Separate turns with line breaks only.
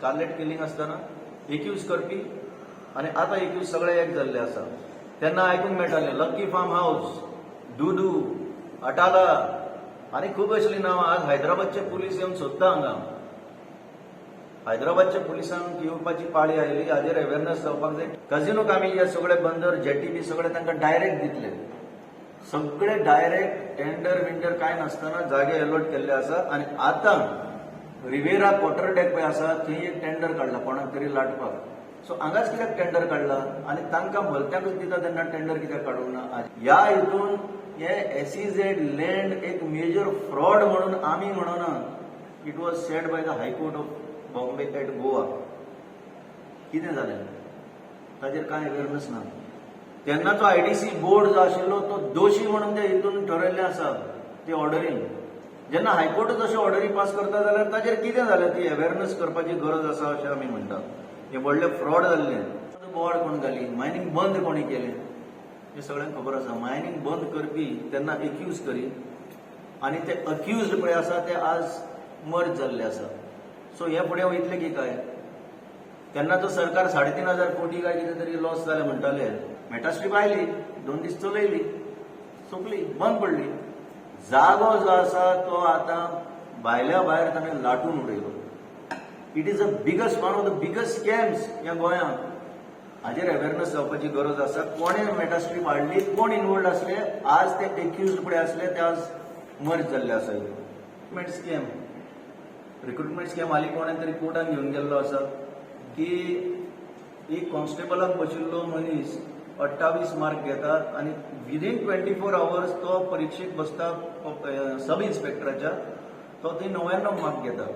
Scarlett killing आसतना accused करपी आनी आतां एक्यूज सगळे एक जाल्ले आसा. तेन्ना आयकूंक मेळटालें लक्की फार्म हावस, दुदू, अटाला आनी खूब असलीं नांवां. आज हैदराबादचे पुलीस येवन सोदता हांगा. हैदराबादच्या पुलिसांक येवपाची पाळी आयली. हाजेर अवेरनेस जावपाक जाय. कझिनो कामी सगळे बंदर, जेटी बी सगळे तांकां डायरेक्ट दितले. सगळे डायरेक्ट टेंडर विंडर कांय नासतना जागे अलॉट केल्ले आसा. आनी आतां रिवेरा क्वॉर्टर डेक पळय आसा, थंय एक टेंडर काडला कोणाक तरी लाटपाक. सो हांगाच कित्याक टेंडर काडला आनी तांकां भलत्याकूच दिता तेन्ना टेंडर कित्याक काडूंक ना? ह्या हितून हे एसईझेड लँड एक मेजर फ्रॉड म्हणून आमी म्हणना, it was said by the High Court of Bombay at Goa. कितें जालें ताजेर कांय अवेरनेस ना. तेन्नाचो आयडीसी बोर्ड जो आशिल्लो तो दोशी म्हणून ते हितून ठरयल्लें आसा ती ऑर्डरीन. जेन्ना हायकोर्टूच अश्यो ऑर्डरी पास करता जाल्यार ताजेर कितें जालें ती अवेरनेस करपाची गरज आसा अशें आमी म्हणटात. हें व्हडलें फ्रॉड जाल्लें. बोवाळ कोण घाली, मायनींग बंद कोणी केलें हें सगळ्यांक खबर आसा. मायनींग बंद करपी तेन्ना एक्यूज करी आनी ते अक्यूज पळय आसा ते आज मर्ज जाल्ले आसा. सो हे फुडें वयतले की काय? तेन्ना तो सरकार 3500 कोटी काय कितें तरी लॉस जाले म्हणटाले. मेटास्ट्रीप आयली, 2 दीस चलयली, सोंपली, बंद पडली. जागो जो आसा तो आतां भायल्या भायर ताणें लाटून उडयलो. It is a biggest, one of the biggest scams ह्या गोंयांत. हाजेर अवेरनेस जावपाची गरज आसा. कोणें मेटास्ट्रीप हाडली, कोण इनवॉल्ड आसले, आज ते एक्यूज पळय आसले ते आज मर्ज जाल्ले आसा. रिक्रुटमेंट स्कॅम, रिक्रुटमेंट स्कॅम हालीं कोणें तरी कोर्टान घेवन गेल्लो आसा की एक कॉन्स्टेबलाक बशिल्लो मनीस 28 मार्क घेता आनी विदीन 24 आवर्स तो परिक्षेक बसता सब इन्स्पेक्टराच्या, तो थंय 99 मार्क घेता.